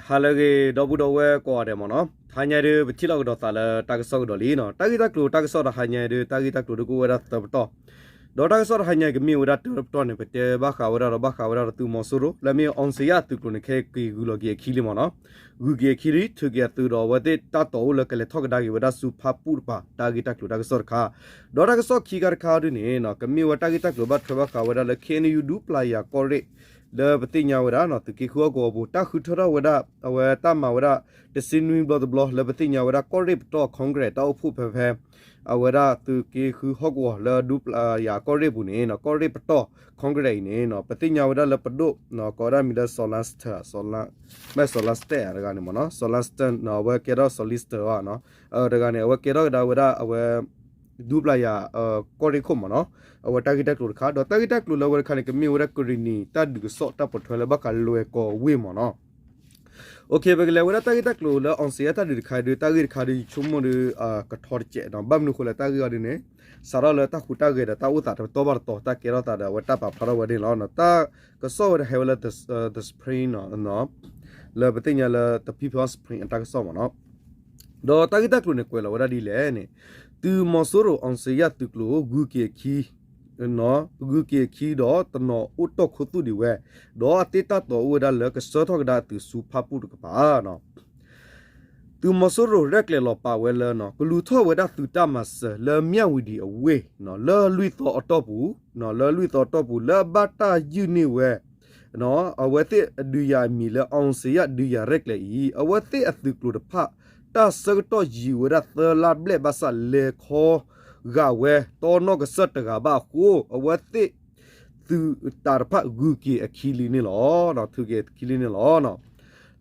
ဟါလၢအဂ့ၤ ဒီပုၢ်ဒီဝဲၢ်ကိးဂၤဒဲးမ့ၢ်နီၤ, တဟါညါဒုး ပထံၣ်လိာ်ကဒီးသးလၢတၢ်ကစီၣ်ကဒီးလံနီၤ. တၢ်ဂ့ၢ်တၢ်ကျိၤတၢ်ကစီၣ်တဟါညါဒုး တၢ်ဂ့ၢ်တၢ်ကျိၤဒုးကအိၣ်ဝဲဒၣ်သၢပတီၢ်, ဒီးတၢ်ကစီၣ်တဟါညါကမ့ၢ်ဝဲဒၣ်တၢပတီၢ်န့ၣ် ပတဲဘၣ်ဃးဝဲဒၣ်ဒီးဘၣ်ဃးဝဲဒၣ်ဒီးသုးမီၤစိရိၤ လၢအမ့ၢ် အောင်ဇေယျ အသုးကျိၤန့ၣ် ခဲက့ၤဂုၤလီၤက့ၤအခံလံမ့ၢ်နီၤ. ဂုၤက့ၤအခံလံ ထုးက့ၤအသုးဒီးအဝဲသ့ၣ်တၢ်တီၤအိၣ်လၢ ကလဲၤထီၣ်ကဒါက့ၤဝဲဒၣ်ဆူဖၣ်ပူၣ်တပၤ တၢ်ဂ့ၢ်တၢ်ကျိၤတၢ်ကစီၣ်တခါ, ဒီးတၢ်ကစီၣ်ခံခါတခါဒုးန့ၣ် ကမ့ၢ်ဝဲတၢ်ဂ့ၢ်တၢ်ကျိၤဘၣ်ထွဲဘၣ်ဃးဝဲဒၣ်လၢ ခ့ၣ်အဲၣ်ယူၣ် ဒူပျၤယၤကီၢ်ရ့ၣ် လၢပသ့ၣ်ညါဝဲဒၣ် သုးက့ဃုဟီၣ်ကဝီၤပူၤ တၢ်ဃုထၢထီၣ်ဝဲဒၣ် အဝဲတၢ်မၤဝဲဒၣ် တဆံနွံဘျီတဘျီ လၢပသ့ၣ်ညါဝဲဒၣ် ကီၢ်ရ့ၣ်ပတီၢ် congress တၢ်အိၣ်ဖှိၣ်ဖဲဖဲ အဝဲဒၣ်သုးက့ဃုဟီၣ်ကဝီၤလၢဒူပျၤယၤကီၢ်ရ့ၣ်ပူၤန့ၣ် ကီၢ်ရ့ၣ်ပတီၢ် congress အံၤန့ၣ် ပသ့ၣ်ညါဝဲဒၣ်လၢပဒိၣ် ကိးဝဲဒၣ်မံၤလၢ စီၤလါစတၢ် မ့ၢ်စီၤလါစတၢ်တဂၤန့ၣ်မ့ၢ်နီၤ, စီၤလါစတၢ် အဝဲကဲထီၣ် solicitor တဂၤန့ၣ် အဝဲကဲထီၣ်ကဒါဝဲဒၣ်အဝဲ ဒူပျၤယၤ ကီၢ်ရ့ၣ်ခိၣ်မ့ၢ်နီၤ, အဝဲတၢ်ဂ့ၢ်တၢ်ကျိၤတခါ ဒီးတၢ်ဂ့ၢ်တၢ်ကျိၤလၢအဝဲတခါန့ၣ် ကမ့ၢ်ဝဲဒၣ်ကရံၣ်နံၤတၢ်ဒုးကစီၣ်တၢ်ပိာ်ထွဲလၢဘၣ်ဃးလွဲၢ်ကီၢ်ဝ့ၢ်မ့ၢ်နီၤ. ပကလဲၤဝဲဒၣ်တၢ်ဂ့ၢ်တၢ်ကျိၤလၢ အောင်ဇေယျ တၢ်ဒုးတခါဒုး တၢ်ဂ့ၢ်တခါဒုး ယဆိကမိၣ်ဒုး ကထီတစဲးနီၤ, ဘၣ်မနုၤဃိလဲၣ် တၢ်ဂ့ၢ်အီၤဒုးန့ၣ် စးထီၣ်လၢတၢ်ဟူးတၢ်ဂဲၤဒီးတၢ်အိၣ်သးတတီၢ်ဘၣ်တတီၤ တၢ်ကဲထီၣ်သးဒီးအဝဲတၢ်ပာ်ဖျါထီၣ်ဝဲန့ၣ်လီၤ. တၢ်ကစီၣ်ဝဲဒၣ်ဟဲဝဲလၢ The Spring နီၤ, လၢပသ့ၣ်ညါလၢ The People's Spring အတၢ်ကစီၣ်မ့ၢ်နီၤ. ဒီးတၢ်ဂ့ၢ်တၢ်ကျိၤန့ၣ် ကွဲးလီၤဝဲဒၣ်ဒ်လဲၣ်န့ၣ် သုးမီၤစိရိၤ အောင်ဇေယျ သုးကျိၤ ဂုၤက့ၤအခံ ဂုၤက့ၤအခံဒီးတနီၤအိၣ်တီၢ်ခူသူၣ်ဒံးဝဲ, ဒီးအသ့ၣ်တၢ်တီၤအိၣ်ဝဲဒၣ်လၢကဆှၢထီၣ်ကဒါအသုးဆူဖၣ်ပူၣ်တကပၤ သုးမီၤစိရိၤရဲၣ်ကျဲၤလီၤပာ်ဝဲလၢ ကလူၤထီၣ်ဝဲဒၣ်သုးတၢ်မၤစၢၤလၢမၠၣ်ဝံၤဒံးအဝ့ၢ် လၢလွံၢ်သီအတီၢ်ပူၤ, လၢလွံၢ်သီအတီၢ်ပူၤ လၢအဘၣ်တၢ်ယုၢ်န့ၢ်ဝဲ အဝဲသ့ၣ်အဒုးယၤအမံၤလၢ အောင်ဇေယျ ဒုးယၤရဲၣ်ကျဲၤအံၤ အဝဲသ့ၣ်အသုးကျိၤတဖၣ် တၢ်ဆၢကတီၢ်ယံၤဝဲဒၣ်သၢလါဘျဲၣ်ဘၣ်ဆၣ် လဲၤခီဂာ်ဝဲတီနီၣ်ကစၢၢ်တဂၤဘၣ်အဃိ အဝဲသ့ၣ်သုးတးတဖၣ်ဂုၤက့ၤအခံလံန့ၣ်လီၤ. ထုးက့ၤအခံလံန့ၣ်လီၤ.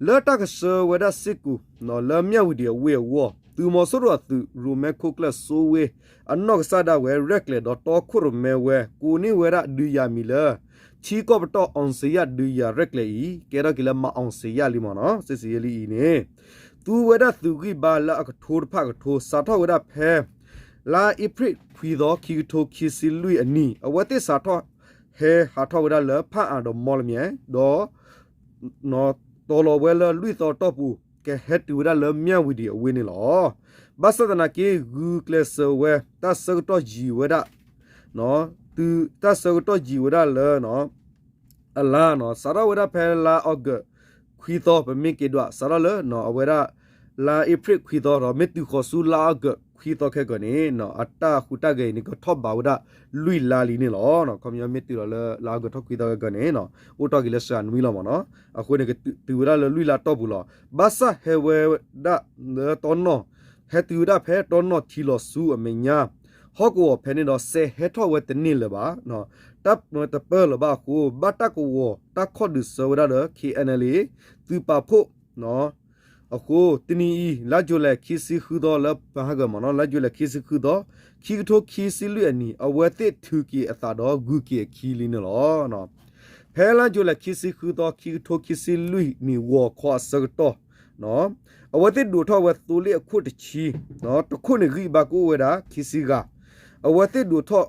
လၢတၢ်ကဆှၢဝဲဒၣ်စ့ၢ်ကီး လၢမၠၣ်ဝံၤဒံးအဝ့ၢ်အဂီၢ် သုးမီၤစိရိၤအသုးရိၣ်မဲခိၣ်ကျၢၢ်စိဝ့ အနီၢ်ကစၢ်ဒၣ်ဝဲ ရဲၣ်ကျဲၤဒီးတီခိၣ်ရိၣ်မဲဝဲ ကိးန့ၢ်ဝဲဒၣ်ဒုးယၤမံၤလၢ ထံကီၢ်ပတီၢ် အောင်ဇေယျ ဒုးယၤရဲၣ်ကျဲၤအံၤ ကဲထီၣ်က့ၤလၢမၤ အောင်ဇေယျ လံမ့ၢ်နီၤ, စ့စ့ယဲလံအံၤန့ၣ် သူဝဲဒၣ်သုးဂံၢ်ဘါလၢအကထိတဖၣ်ကထိ စးထီၣ်ဝဲဒၣ်ဖဲ လါအ့ဖြ့ၣ်ခွံသီ ခံကထိခံဆံလွံၢ်အနံၤ အဝဲသ့ၣ်စးထီၣ်ဟဲဟးထီၣ်ဝဲဒၣ်လၢဖၣ်အၣ်ဒီးမီလမၠဲၣ် ဒီး တီၤလီၤဝဲလၢလွံၢ်သီတီၢ်ပူၤ ကဟဲတုၤဝဲဒၣ်လၢမၠၣ်ဝံၤဒံးအဝ့ၢ်န့ၣ်လီၤ. ဘၣ်ဆၣ်သနာ်က့ ဂုာ်ကျဲးစၢးဝဲ တၢ်ဆၢကတီၢ်ယံၤဝဲဒၣ် တၢ်ဆၢကတီၢ်ယံၤဝဲဒၣ်လၢ အလါနီၤ စးထီၣ်ဝဲဒၣ်ဖဲလါအီကူး ခွံသီ ပမ့ၢ်က့ၤဒွး စးထီၣ်လၢ အဝဲဒၣ် လါအ့ဖြ့ၣ်ခွံသီဒီး မ့ၢ်တုၤဃီၤဆူလါအီကူး ခွံသီခဲကၢၤန့ၣ် အတၢ်ဟူးတၢ်ဂဲၤအံၤန့ၣ် ကထီၣ်ဘးဝဲဒၣ်လွံၢ်လါလံန့ၣ်လီၤ. ခီပညီမ့ၢ်တုၤလီၤလၢလါအီကူးထီၣ်ခွံသီခဲကၢၤန့ၣ် အိၣ်တ့ၢ်က့ၤလၢစှၤနွံလီၤမ့ၢ်နီၤ. အဃိန့ၣ် ကတုၤဝဲဒၣ်လၢလွံၢ်လါတီၢ်ပူၤလီၤ. ဘၣ်ဆၣ်ဟဲဝဲဒၣ်လၢတီနီၢ် ဟဲတုၤဝဲဒၣ်ဖဲတီနီၢ်ထံလီၤဆူအမဲာ်ညါ ဟီၣ်ကဝီၤဖဲန့ၣ်ဒီး စဲးဟဲထီၣ်ဝဲတန့ၢ်လၢၤဘၣ်. တၢ်တပၢၢ်လၢၤဘၣ်အဃိ ဘၣ်တၢ်ကဝီၤတၢ်ခီၣ်ဒုးဆၢဝဲဒၣ်ဒီး ခ့ၣ်အဲၣ်အၣ်လ်အ့ သုးပာ်ဖှိၣ် အဃိ တနံၤအံၤ လါယူၤလံ ခံဆံဃုသီ လၢပဟါဂီၤမ့ၢ်နီၤ လါယူၤလံ ခံဆံဃုသီ ခံကထိခံဆံလွံၢ်အနံၤ အဝဲသ့ၣ်ထုးက့ၤအသးဒီးဂုာ်က့ၤအခံလံန့ၣ်လီၤ. ဖဲလါယူၤလံ ခံဆံဃုသီ ခံကထိခံဆံလွံၢ်နံၣ် ဂီၤခီအဆၢကတီၢ် အဝဲသ့ၣ်ဒိးထီၣ်ဝဲသိလ့ၣ်အခိၣ်တဆံ တခိၣ်န့ၣ်ဂံၢ်ဘါကအိၣ်ဝဲဒၣ် ခံဆံဂၤ အဝဲသ့ၣ်ဒိးထီၣ်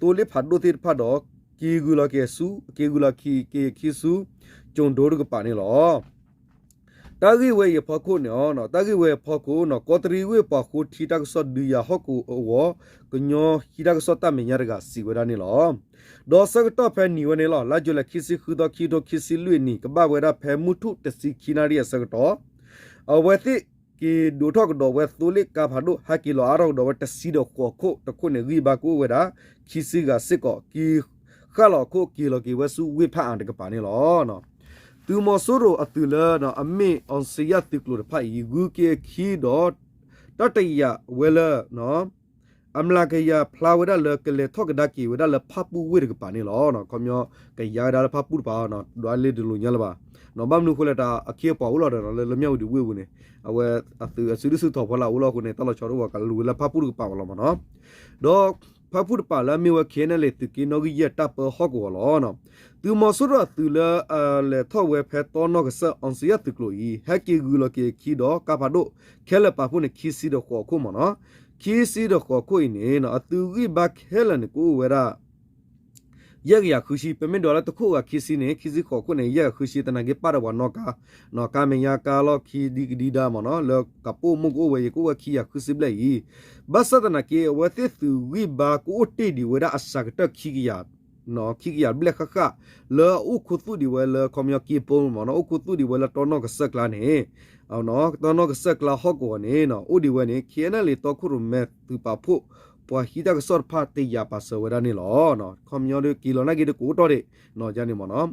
သိလ့ၣ်ဖးဒိၣ်သ့ၣ်တဖၣ်ဒီး က့ၤဂုာ်လီၤက့ၤဆူ က့ၤဂုာ်လီၤက့ၤခံဆူ ကၠိၣ်ဒိတကပၤန့ၣ်လီၤ. တၢ်ဂ့ၢ်ဝဲအံၤအဖီခိၣ်န့ၣ် တၢ်ဂ့ၢ်ဝဲအဖီခိၣ်န့ၣ် ကီးတရံးဝ့ၢ်ပှၤဃိထံတၢ်ကစီၣ်ဒုးယၤဟီၣ်ကဝီၤ ကညီဟံးတၢ်ကစီၣ်တၢ်မဲာ်ညါတဂၤစံးဝဲဒၣ်န့ၣ်လီၤ. ဒီးဆၢကတီၢ်ဖဲနံၤဝဲန့ၣ်လီၤ လါယူၤလံ ခံဆံဃုသီ ခံကထိခံဆံလွံၢ်နံၣ် ကဘၣ်ဝဲဒၣ်ဖဲမုၢ်ထူၣ်တဆံခံနၣ်ရံၣ်အဆၢကတီၢ် အဝဲသ့ၣ်က့ၤဒိးထီၣ်ကဒီးဝဲသိလ့ၣ်ကါဖးဒိၣ် ဟဲက့ၤလီၤအါထီၣ်ကဒီးဝဲတဆံဒီးဃိးခိၣ် တခိၣ်န့ၣ်ဂံၢ်ဘါကအိၣ်ဝဲဒၣ် ခံဆံဂၤစ့ၢ်ကီး က့ၤဃၣ်လီၤအခိၣ်က့ၤလီၤက့ၤဝဲဆူဝ့ၢ်ဖၣ်အၣ်တကပၤန့ၣ်လီၤ. သုးမီၤစိရိၤအသုးလၢ အမ့ၢ် အောင်ဇေယျ သုးကျိၤတဖၣ်အံၤ ဂုာ်က့ၤအခံဒီး တၢ်တယာ်ဝဲလၢ အမျးကယၤဖျါဝဲဒၣ်လၢကလဲၤထီၣ်ကဒါက့ၤဝဲဒၣ်လၢဖၣ်ပူၣ်ဝ့ၢ်တကပၤန့ၣ်လီၤ. ခီပညီ ကယၤဝဲဒၣ်လၢဖၣ်ပူၣ်တပၤ ဒွးလ့တလိာ်ညါလၢၤဘၣ်. ဘၣ်မနုၤအဃိလဲၣ် တၢ်အခံအပှၤအိၣ်လီၤဒီး လၢမၠၣ်ဝံၤဒံးဝ့ၢ်ပူၤန့ၣ် အဝဲအသုးအစုဒုၣ်စုထီၣ်ဖီလာ်အိၣ်လီၤအဃိန့ၣ် တၢ်လီၤဆီတအိၣ်ဘၣ် ကလူၤဝဲလၢဖၣ်ပူၣ်တကပၤမးလီၤမးနီၤ. ဒီးဖၣ်ပူၣ်တပၤလၢအမ့ၢ်ဝဲ ခ့ၣ်အဲၣ်အၣ်လ်အ့ သုးက့နီၣ်ဂံၢ်ယဲၢ်တၢ်ပၢဟီၣ်ကဝီၤလီၤ. သုးမီၤစိရိၤအသုးလၢအလဲၤထီၣ်ဝဲဖဲတီနီၢ်ကစၢၢ် အောင်ဇေယျ သုးကျိၤအံၤ ဟဲက့ၤဂုာ်လီၤက့ၤအခံဒီးကါဖးဒိၣ် ခဲလၢာ်ပာ်ဖှိၣ်န့ၣ် ခံဆံဒီးဃိးခိၣ်မးနီၤ. ခံဆံဒီးဃိးခိၣ်အံၤန့ၣ် အသုးဂံၢ်ဘါခဲလၢာ်န့ၣ် ကအိၣ်ဝဲဒၣ် ယဲၢ်ကယၤဃုဆံ, ပမ့ၢ်ဒွးလၢတခိၣ်ဂၤခံဆံန့ၣ် ခံဆံဃိးခိၣ်န့ၣ် ယဲၢ်ကယၤဃုဆံ သနာ်က့ပာ်ဒီးပှၤနီၣ်ကါ, ကါမဲာ်ညါကါလီၢ်ခံဒံကဒံဒါမ့ၢ်နီၤ, လၢကပိာ်မိၢ်ကအိၣ်ဝဲ ယကအိၣ်ဝဲခံကယၤဃုဆံဘျဲၣ်အံၤ, ဘၣ်ဆၣ်သနာ်က့ အဝဲသ့ၣ်သုးဂံၢ်ဘါကအိၣ်တ့ၢ်ဒံးဝဲဒၣ်အစှၤကတၢၢ်ခံကယၤ ခံကယၤဘျဲၣ်ဃၣ်ဃၣ်, လၢအအိၣ်ခူသူၣ်ဒံးဝဲလၢခီပညီက့ပိမ့ၢ်နီၤ, အိၣ်ခူသူၣ်ဒံးဝဲလၢတီနီၣ်ကစၢၢ်ကျါန့ၣ် တီနီၣ်ကစၢၢ်ကျါဟီၣ်ကဝီၤန့ၣ် အိၣ်ဒံးဝဲန့ၣ် ခ့ၣ်အဲၣ်လ့တီခိၣ်ရိၣ်မဲသုးပာ်ဖှိၣ် ပှၤဟံးတၢ်ကစီၣ်တဖၣ်တယာ်ပာ်စၢၤဝဲဒၣ်န့ၣ်လီၤ. ခီပညီဒီးက့ၤလီၤနာ်က့ဒီးကအိၣ်တီၢ်ဒံး န့ၣ်မ့ၢ်နီၤ,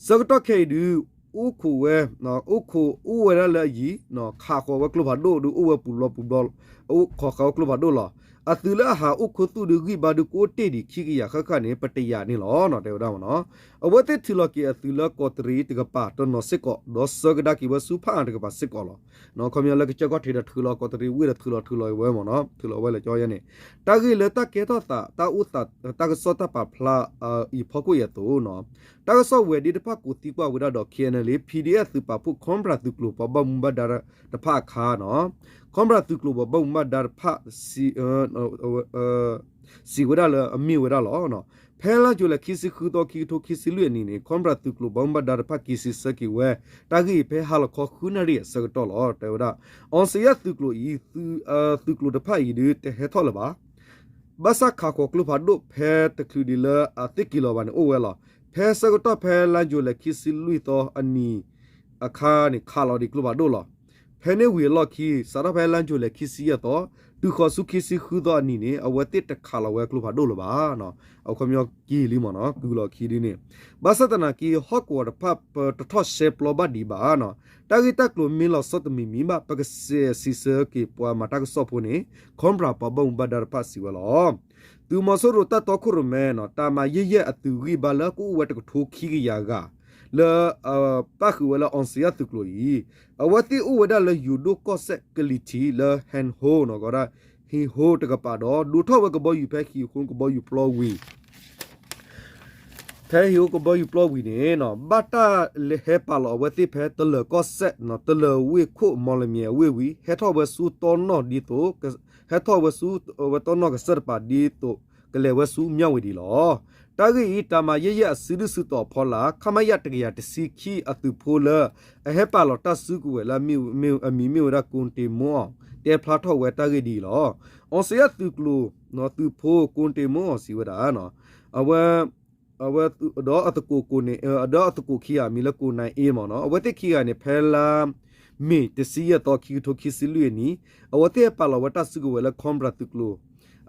ဆၢကတီၢ်ခဲအံၤဒုး အိၣ်ခိးဝဲ အိၣ်ခိးအိၣ်ဝဲဒၣ်လၢအယံၤ ခးဃီၤဝဲကျိဖးဒိၣ်ဒုးအိၣ်ဝဲပူၤဘျီပူၤဘျီ, အိၣ်ခိးဃာ်ဝဲကျိဖးဒိၣ်လီၤ. အသုးလၢအဟးအိၣ်ခူသူၣ်ဒုးဂံၢ်ဘါဒုးကအိၣ်တ့ၢ်ဒံးခံကယၤဃၣ်ဃၣ်န့ၣ် ပတယာ်န့ၣ်လီၤ တဲဝဲဒၣ်မ့ၢ်နီၤ. အဝဲသ့ၣ်ထုးလီၤက့ၤအသုးလၢကီးတရံးတကပၤတနီၤစ့ၢ်ကီး ဒီးဆှၢကဒါက့ၤဝဲဆူဖၣ်အၣ်တကပၤစ့ၢ်ကီးလီၤ. ခီပညီလၢကစၢၢ်ခီၣ်ထံးဒီးထုးလီၤကီးတရံးဝ့ၢ်ဒီးထုးလီၤထုးလီၤဝဲမ့ၢ်နီၤ, ထုးလီၤဝဲလၢကၠီယဲန့ၣ် တၢ်ဂ့ၢ်လၢတၢ်ကဲထီၣ်သး တၢ်အိၣ်သးတၢ်ကစီၣ်တၢ်ပာ်ဖျါအံၤဖီခိၣ်အံၤအသိး တၢ်ကစီၣ်ဝဲၤဒ့တဖၣ်ကိးသံကွၢ်ဝဲဒၣ်ဒီး ခ့ၣ်အဲၣ်လ့ PDF သုးပာ်ဖှိၣ် Cobra သုးကျိၤပှၤဘၣ်မူဘၣ်ဒါတဖၣ်အခါနီၤ, Cobra သုးကျိၤပှၤဘၣ်မူဘၣ်ဒါတဖၣ် စံးဝဲဒၣ်လၢအမ့ၢ်ဝဲဒၣ်လီၤ. ဖဲလါယူၤလံခံဆံဃုသီ ခံကထိခံဆံလွံၢ်အနံၤန့ၣ် Cobra သုးကျိၤပှၤဘၣ်မူဘၣ်ဒါတဖၣ်က့ၤစံးဆၢက့ၤဝဲ တၢ်ဂ့ၢ်အံၤဖဲဟါလီၤခီဃုနၣ်ရံၣ်အဆၢကတီၢ်လီၤ. တဲဝဲဒၣ် အောင်ဇေယျ သုးကျိၤအံၤ သုးကျိၤတဖၣ်အံၤဒုးတဟဲထီၣ်လၢၤဘၣ်. ဘၣ်ဆၣ်ခးဃီၤကျိဖးဒိၣ်ဖဲတချုးဒံးလၢအသ့ၣ်က့ၤလီၤဘၣ်န့ၣ်အိၣ်ဝဲလီၤ. ဖဲဆၢကတီၢ်ဖဲလါယူၤလံခံဆံလွံၢ်သီအနံၤအခါန့ၣ် ခးလီၤဒံးကျိဖးဒိၣ်လီၤ. ဖဲန့ၣ်ဝံၤအလီၢ်ခံ စးထီၣ်ဖဲလါယူၤလံခံဆံယဲၢ်သီ တုၤဃီၤဆူခံဆံဃုသီအနံၤန့ၣ် အဝဲသ့ၣ်တခးလီၤဝဲကျိဖးဒိၣ်လၢၤဘၣ်. အခီပညီက့ၤလံမ့ၢ်နီၤ ကုၢ်လီၤခံဒ်န့ၣ်, ဘၣ်ဆၣ်သနာ်က့ ဟီၣ်ကဝီၤတဖၣ်ပတထီၣ်ရှဲပျီဘၣ်ဒံးဘၣ်. တၢ်ဂ့ၢ်တၢ်ကျိၤမ့ၢ်လီၤဆီတမံၤမံၤဘၣ် ပကစံးဆၢက့ၤပှၤမၤတၢ်ကစီၣ်ဖိန့ၣ် Cobra ပှၤဘၣ်မူဘၣ်ဒါတဖၣ်စံးဝဲလီၤ. သုးမီၤစိရိၤတၢ်တီခိၣ်ရိၣ်မဲနီၤ တၢ်မၤယဲၢ်ယဲၢ်အသုးဂံၢ်ဘါလၢကအိၣ်ဝဲတကထိခံကယၤဂၤ လၢ ပၣ်ဃုာ်ဝဲလၢ အောင်ဇေယျ သုးကျိၤအံၤ အဝဲသ့ၣ်အိၣ်ဝဲဒၣ်လၢယိၤဒိၣ်ကီၢ်စဲၣ်ကလံၤထံးလၢ ဟဲၣ်ဟိနီၤ ကီးဒၣ် ဟံၣ်ဟိတကပၤဒီး ဒိးထီၣ်ဝဲကဘီယူၤဖဲဟံၣ်ဟိကဘီယူၤပျီဝံၤ ဖဲဟံၣ်ဟိကဘီယူၤပျီဝံၤန့ၣ် ဘၣ်တၢ်ဟဲပာ်လီၤအဝဲသ့ၣ်ဖဲတလၢၤကီၢ်စဲၣ် တလၢၤဝ့ၢ်ခိၣ် မီၣ်လမၠဲၤအဝ့ၢ်ဝံၤ ဟဲထီၣ်ဝဲဆူတီနီၣ်ဒ်သိး ဟဲထီၣ်ဝဲဆူဝဲတီနီၣ်ကစၢၢ်တပၤဒ်သိး ကလဲၤဝဲဆူမၠၣ်ဝတံၤလီၤ. တၢ်ဂ့ၢ်အံၤ တၢ်မၤယဲၢ်ယဲၢ်အစုဒုၣ်စုတီၤအဖီလာ် ခမရ တကယၤတဆံခံအသုးဖိလၢ အဟဲပာ်လီၤတၢ်စုကဝဲၤလၢအမံၤမ့ၢ်ဝဲဒၣ် ကိတ့ၤမိအီၤ တဲဖျါထီၣ်ဝဲတၢ်ဂ့ၢ်ဒ်အံၤလီၤ. အောင်ဇေယျ သုးကျိၤ သုးဖိ ကိတ့ၤမိအီၤ စံးဝဲဒၣ် အဝဲ ဒီးအသကိးကိးန့ၣ် ဒီးအသကိးခံဂၤအမံၤလၢကိးနၤအ့မ့ၢ်နီၤ အဝဲသ့ၣ်ခံဂၤန့ၣ် ဖဲလါမ့ၤတဆံယဲၢ်သီ ခံကထိခံဆံလွံၢ်အနံၤ အဝဲသ့ၣ်ဟဲပာ်လီၤဝဲတၢ်စုကဝဲၤလၢ Cobra သုးကျိၤ